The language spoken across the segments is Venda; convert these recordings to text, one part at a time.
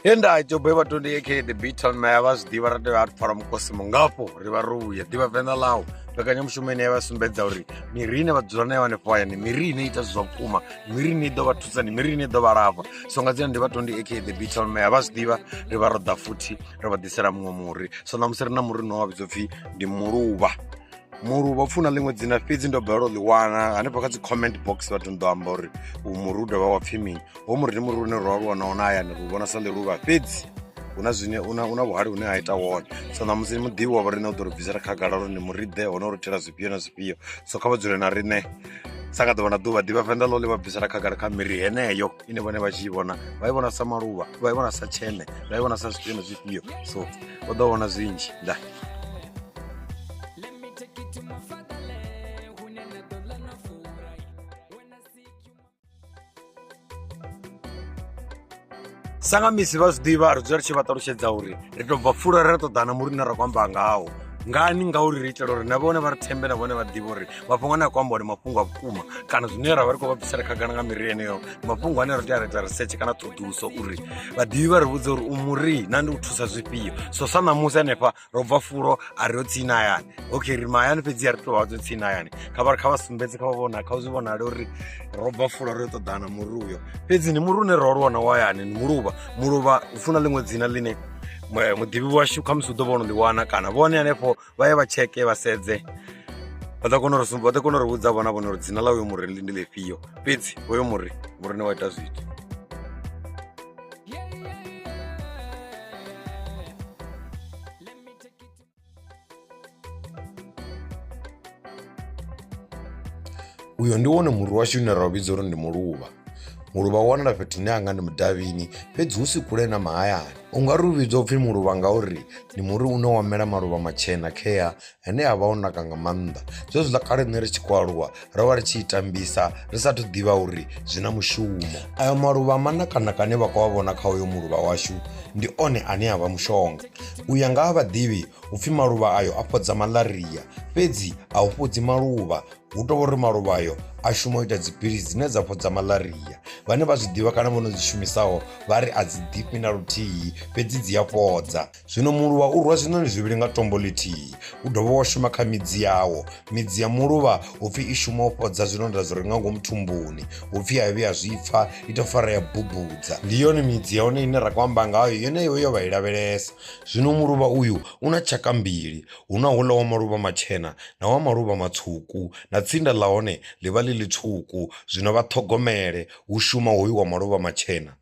He nda Joboy Vhatondi aka the Beaton Mayor vha zwi ḓivha ra tea a pfala mukosi mungafho ri vha ro vhuya ḓivha venḓa ḽawo. Mbekanyamushumo ine ya vha sumbedza uri miri ine vha dzula nayo hanefho hayani miri ine ita zwithu zwa vhukuma, miri ine i ḓo vha thusa, ndi miri ine i ḓo vha lafha. So nga dzina ndi Vhatondi aka the Beaton Mayor vha zwi ḓivha ri vha ro ḓa futhi ro vha ḓisela muṅwe muri. So ṋamusi ri na muri une wa vhidzwa upfhi ndi muluvha. Muluvha upfhi u na ḽiṅwe dzina fhedzi ndo balelwa u ḽi wana hanefha kha dzi comment box vhathu ni ḓo amba uri u muri u dovha wa pfhi mini. Ho muri ndi muri une ro aluwa nawo na hayani ri u vhona sa ḽiluvha fhedzi hu na zwine una una vhuhali hune ha ita wone. So ṋamusi muḓivhi wa vho riṋe u ḓo ri bvisela khagala uri ndi muri ḓe hone uri itela zwifhio na zwifhio. So kha vha dzule na riṋe sa nga ḓuvha na ḓuvha ḓivha venḓa ḽo ḽi vha bvisela khagala kha miri heneyo ine vhone vha tshi i vhona vha i vhona sa maluvha, vha i vhona sa tsheṋe, vha i vhona sa zwifhio na zwifhio. So vha ḓo vhona zwinzhi ndaa. Sa nga misi vha zwi ḓivha ri dzula ri tshi vha ṱalutshedza uri ri tou bva pfulo ra ṱoḓana muri une ra khou amba ngawo ngani ngauri ri itela uri na vhone vha ri thembe na vhone vha ḓivhe uri mafhungo ane a khou amba ndi mafhungo a vhukuma kana zwine ra vha ri khou vha bvisela khagala nga miri yeneyo ndi mafhungo ane ro tea ra ita research kana ṱhoḓuluso uri vhaḓivhi vha ri vhudze uri u muri na ndi u thusa zwifhio. So sa ṋamusi hanefha ro bva fulo a ri ho tsini hayani, okay ri mahayani fhedzi a ri tou vha tsini hayani, kha vha kha vha sumbedze kha vha vhona kha zwi vhonale uri ro bva fulo ri yo ṱoḓana muri uyo. Fhedzi ndi muri une ro aluwa nawo hayani ndi muluvha, muluvha u funa ḽiṅwe dzina ḽine muḓivhi washu khamusi u ḓo vha o no ḽi wana kana vhone hanefho vha ye vha tsheke vha sedze vha ḓo kona uri vha ḓo kona uri vhudza vhona vhone uri dzina ḽa uyo muri ndi ḽifhio fhedzi hoyo muri muri une wa ita zwithu. Uyo ndi wone muri washu une ra u vhidza uri ndi muluvha. Muluvha u wanala fhethu hune hanga ndi mudavhini fhedzi hu si kule na mahayani. U nga ri u vhidzwa upfhi muluvha ngauri ndi muri une wa mela maluvha matshena khea ane a vha o naka nga maanḓa. Zwezwiḽa kale nṋe ri tshi khou aluwa ro vha ri tshi i tambisa ri sathu ḓivha uri zwi na mushumo. Ayo maluvha manakanaka ane vha khou a vhona kha uyo muluvha washu ndi one ane a vha mushonga. U ya nga ha vhaḓivhi hu pfhi maluvha ayo a fhodza maḽaria fhedzi a u fhodzi maluvha hu tou vha uri maluvha ayo a shuma u ita dziphilisi dzine dza fhodza maḽaria. Vhane vha zwi ḓivha kana vho no dzi shumisaho vha ri a dzi ḓifhi na luthihi fhedzi dzi a fhodza. Zwino muluvha u rwa zwiṋoni zwivhili nga tombo ḽithihi, u dovha wa shuma kha midzi yawo. Midzi ya muluvha hu pfhi i shuma u fhodza zwilonda zwi re nga ngomu thumbuni, hu pfhi ya vhuya zwi pfha i tou fara ya bubudza. Ndi yone midzi ya hone ine ra khou amba ngayo yeneyo yo vha i lavhelesa. Zwino muluvha uyu u na tshaka mbili, hu na houḽa wa maluvha matshena na wa maluvha matswuku na tsinda ḽa hone ḽi vha ḽi ḽitswuku. Zwino vha ṱhogomele, hu shuma hoyu wa maluvha matshena.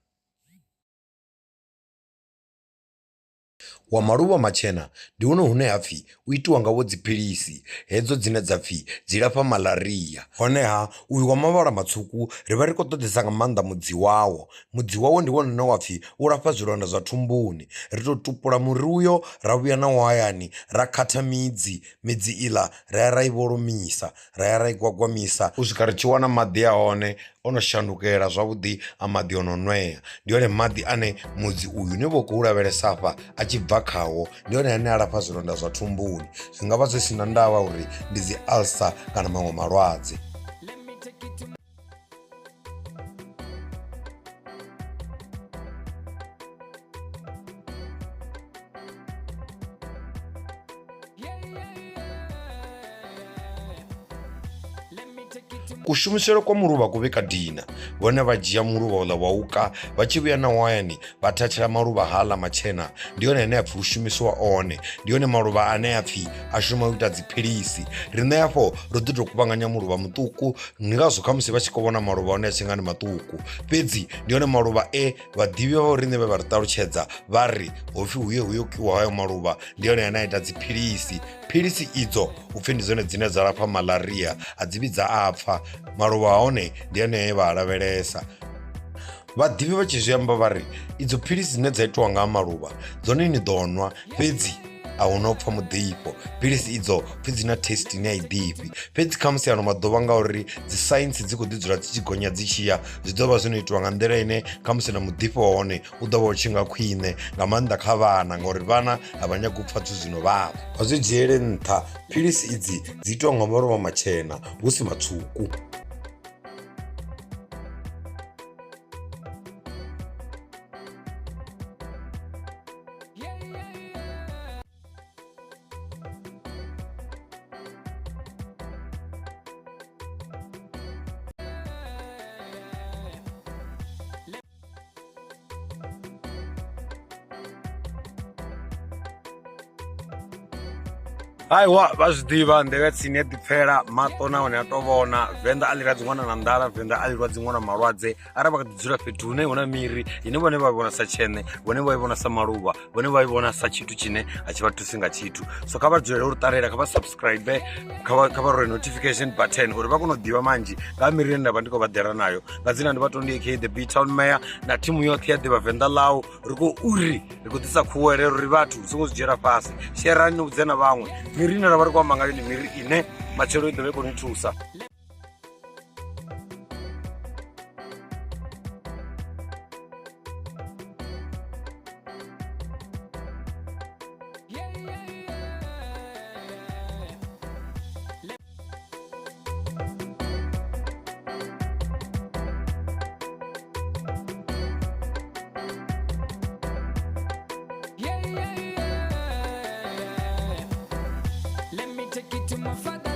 Wa maluvha matshena ndi hone hune ha pfhi u itiwa nga vho dziphilisi hedzo dzine dza pfhi dzi lafha maḽaria, honeha uyu wa mavhala matswuku ri vha ri khou ṱoḓesa nga maanḓa mudzi wawo, mudzi wawo ndi wone une wa pfhi u lafha zwilonda zwa thumbuni, ri tou tupula muri uyo ra vhuya nawo hayani ra khatha midzi, midzi iḽa ra ya ra i vholomisa ra ya ra i gwagwamisa u swika ri tshi wana maḓi a hone o no shandukela zwavhuḓi a maḓi o no nwea. Ndi hone maḓi ane mudzi uyu ni vho khou lavhelesa afha a tshi bva khawo ndi hone ane a lafha zwilonda zwa thumbuni, zwi nga vha zwi si na ndavha uri ndi dzi ulcer kana maṅwe malwadze. Kushumisele kwa muluvha kuvhe ka dina, vhone vha dzhia muluvha uḽa wa u ka vha tshi vhuya nawo hayani vha thathela maluvha haaḽa matshena, ndi hone ane a pfhi hu shumisiwa one, ndi hone maluvha ane a pfhi a shuma u ita dziphilisi. Riṋe hafho ro ḓi tou kuvhanganya muluvha muṱuku ndi ngazwo khamusi vha tshi khou vhona maluvha a hone a tshi nga ndi maṱuku, fhedzi ndi hone maluvha e vhaḓivhi vha vho riṋe vhe vha ri ṱalutshedza vha ri hopfi hu ye hu yo kiwa hayo maluvha ndi hone ane a ita dziphilisi. Philisi idzo upfhi ndi dzone dzine dza lafha maḽaria a dzi vhidza a pfha, maluvha a hone ndi ane vha a lavhelesa. Vhaḓivhi vha tshi zwi amba vha ri idzo philisi dzine dza itiwa nga maluvha dzone ni ḓo nwa fhedzi a huna u pfha muḓifho, philisi idzo pfhi dzi na taste ine a i ḓifhi fhedzi khamusi ano maḓuvha ngauri dzi saintsi dzi khou ḓi dzula dzi tshi gonya dzi tshi ya zwi ḓo vha zwo no itiwa nga nḓila ine khamusi na muḓifho wa hone u ḓo vha u tshi nga khwine nga maanḓa kha vhana ngori vhana a vha nyagi u pfha zwithu zwino vhavha. Vha zwi dzhiele nṱha, philisi idzi dzi itiwa nga maluvha matshena hu si matswuku. Aiwa vha zwi ḓivha nḓevhe ya tsini ya ḓipfela maṱo nahone a to vhona venḓa a ḽi ladzi ṅwana na nḓala venḓa a ḽi lwadzi ṅwana malwadze arali vha kha ḓi dzula fhethu hune hu na miri ine vhone vha vhona sa tsheṋe vhone vha i vhona sa maluvha vhone vha i vhona sa tshithu tshine a tshi vha thusi nga tshithu. So kha vha dzulele u ṱalela, kha vha subscribe, kha vha rwe notification button uri vha kone u ḓivha manzhi nga ha miri ine nda vha ndi khou vha ḓela nayo. Nga dzina ndi vha Tondi aka the B Town Mayor na thimu yoṱhe ya Ḓivha Venḓa Ḽau. Ri khou uri ri khou ḓisa khuwelelo uri vhathu ri songo zwi dzhiela fhasi, sherani ni vhudze na vhaṅwe. Miri ine ra vha ri khou amba ngayo ndi miri ine matshelo i ḓo vha i khou ni thusa. Yeah, yeah, yeah. Let me take you to my father.